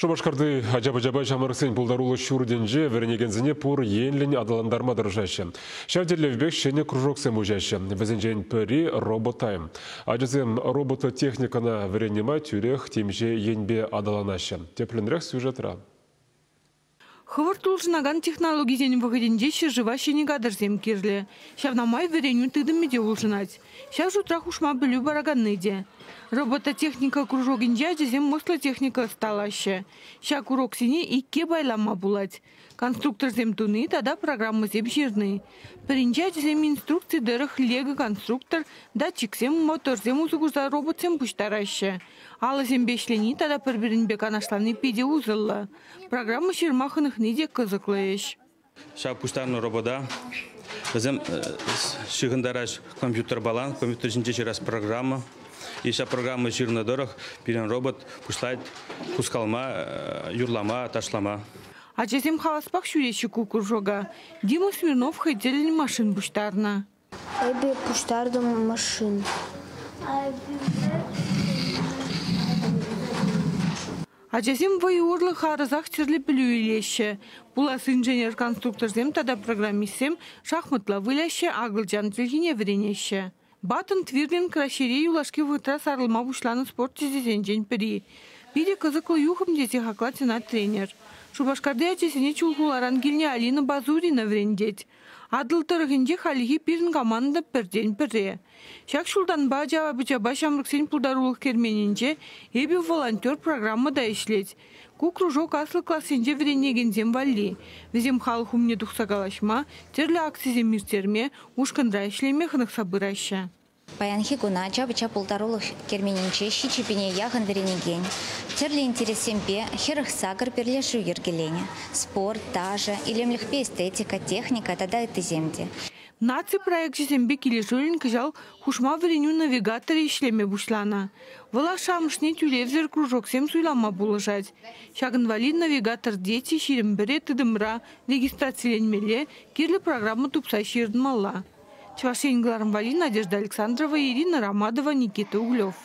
Шупашкарти ача-пӑчапа ҫамрӑксен пултарулӑх ҫуртӗнче вӗренекенсене пур енлӗн аталантарма тӑрӑшаҫҫӗ. Ҫав тӗллевпех ҫӗнӗ кружоксем уҫаҫҫӗ. Вӗсенчен пӗри «Роботайм». Ачасем робототехникӑна вӗреннӗ май тӳрех темиҫе енпе аталанаҫҫӗ. Тӗплӗнрех сюжетра. Хӑвӑрт улшӑнакан технологисен вӑхӑтӗнче ҫӗршыва ҫӗнӗ кадрсем кирлӗ. Ҫавна май вӗренӳ тытӑмӗ те улшӑнать. Ҫав шутра хушма пӗлӳ параканни те. Робототехника кружокӗнче ачасем ӑслӑ техника ӑсталаҫҫӗ. Ҫак уроксене икке пайлама пулать. Конструкторсем туни тата программӑсем ҫырни. Пӗринче ачасем инструкци тӑрӑх лего-конструктор, датчиксем, моторсем усӑ курса роботсем пуҫтараҫҫӗ. Алӑсемпе ӗҫлени тата пӗр-пӗринпе канашлани питӗ усӑллӑ. Программа ҫырма хӑнӑхни те кӑсӑклӑ ӗҫ. Ҫав пуҫтарнӑ робота вӗсем ҫыхӑнтараҫ компьютерпала, компьютер ҫинче ҫырас программа. И ҫав программа ҫырнӑ тӑрӑх пирӗн робот пуҫлать хускалма, юрлама, ташлама. Ачасем хаваспах ҫӳреҫҫӗ ку кружока. Дима Смирнов хӑй тӗллӗн машин пуҫтарнӑ. Эпӗ пуҫтартӑм машин. Ачасем вӑй урлӑ харӑсах тӗрлӗ пӗлӳ илеҫҫӗ. Пулас инженер-конструкторсем тата программистсем шахматла выляҫҫӗ, акӑлчан чӗлхине вӗренеҫҫӗ. Баттон твирлинг Раҫҫейре юлашки вӑхӑтра сарӑлма пуҫланӑ спорт тӗсӗсенчен пӗри. Питӗ кӑсӑклӑ юхӑм тесе хаклать ӑна тренер. Шупашкарти ачасене Чулхуларан килнӗ Алина Базурина вӗрентет. Атӑл тӑрӑхӗнче хальхи пирӗн команда пӗртен пӗрре. Ҫак ҫултанпа ача-пӑчапа ҫамрӑксен пултарулӑх керменӗнче «Эпӗ волонтер» программа та ӗҫлет. Ку кружок аслӑ классенче вӗренекенсем валли. Вӗсем халӑх умне тухса калаҫма, тӗрлӗ акцисем ирттерме, ушкӑнра ӗҫлеме хӑнӑхса пыраҫҫӗ. Паянхи куна ача-пӑча пултарулӑх керменӗнче 7000 яхӑн вӗренекен тӗрлӗ интерессемпе 48 пӗрлешӳ йӗркеленӗ. Спорт, ташӑ, илемлӗхпе эстетика, техника тата ыттисем те. Наци проекчӗсемпе килӗшӳллӗн кӑҫал хушма вӗренӳ навигаторӗ ӗҫлеме пуҫланӑ. Вӑл ашшӗ-амӑшне тӳлевсӗр кружоксем суйлама пулӑшать. Ҫакӑн валли навигатор «Дети» 21-ре тытӑмра регистрациленмелле, кирлӗ программа тупса ҫырӑнмалла. Чӑваш Ен кӑларӑм валли Надежда Александрова, Ирина Ромадова, Никита Углев.